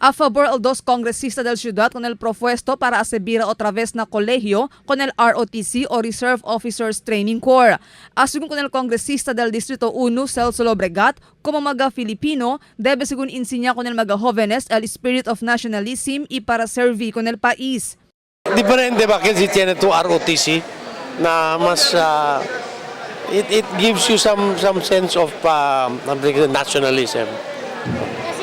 A favor el dos congresista del ciudad con el propuesto para asebira otra vez na colegio con el ROTC o Reserve Officers Training Corps. Según con el congresista del Distrito 1, Celso Lobregat, como mga Filipino, debe según enseñar con el mga jóvenes el spirit of nationalism y para servir con el país. Diferente ba kasi tiene tu ROTC na mas it gives you some sense of nationalism.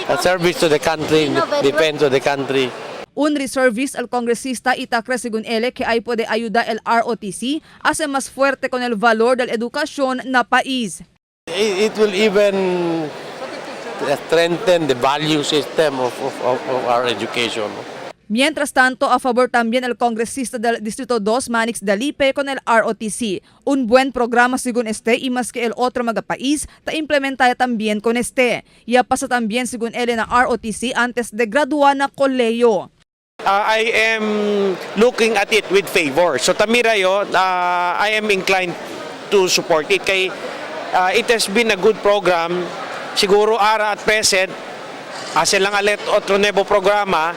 A service to the country, defense of the country. Un reservist al congresista itacre según él que ahí puede ayudar el ROTC a ser más fuerte con el valor de la educación na país. It will even strengthen the value system of our education. Mientras tanto, a favor también el congresista del Distrito 2, Manix Dalipe, con el ROTC. Un buen programa según este y más que el otro mga país, ta implementa también con este. Ya pasa también según él na ROTC antes de graduar na kolehiyo. I am looking at it with favor. So tamira yo, I am inclined to support it. Kay it has been a good program. Siguro ara at present, ase lang alet otro nuevo programa,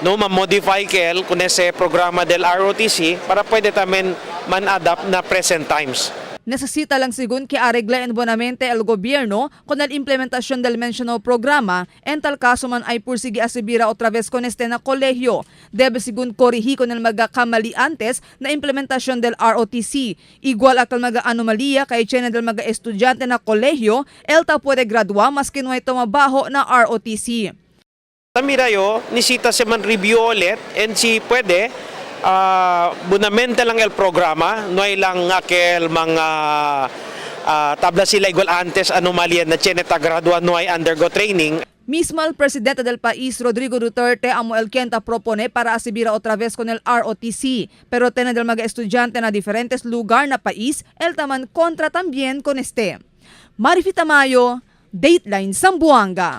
no, ma-modify kel kung ese programa del ROTC para pwede tamen man-adapt na present times. Necesita lang según que arregle en buenamente el gobierno con la implementación del mencionado programa. En tal caso man ay pursige asibira otra vez con este na colegio. Debe según corrigir con el mga kamali antes na implementación del ROTC. Igual akal mga anomalía kay tiene del mga estudyante na colegio, el ta puede graduar mas que no hay tumabaho na ROTC. Tamira yo, nisita se man review ulit and si pwede, bunamente lang el programa, no hay lang aquel mga tabla sila igual antes anomalya na cheneta gradua no hay undergo training. Mismo el presidente del país, Rodrigo Duterte, amo el quien ta propone para asibira otra vez con el ROTC. Pero tiene del mga estudyante na diferentes lugar na país, el taman kontra también con este. Marifi Tamayo, Dateline Zamboanga.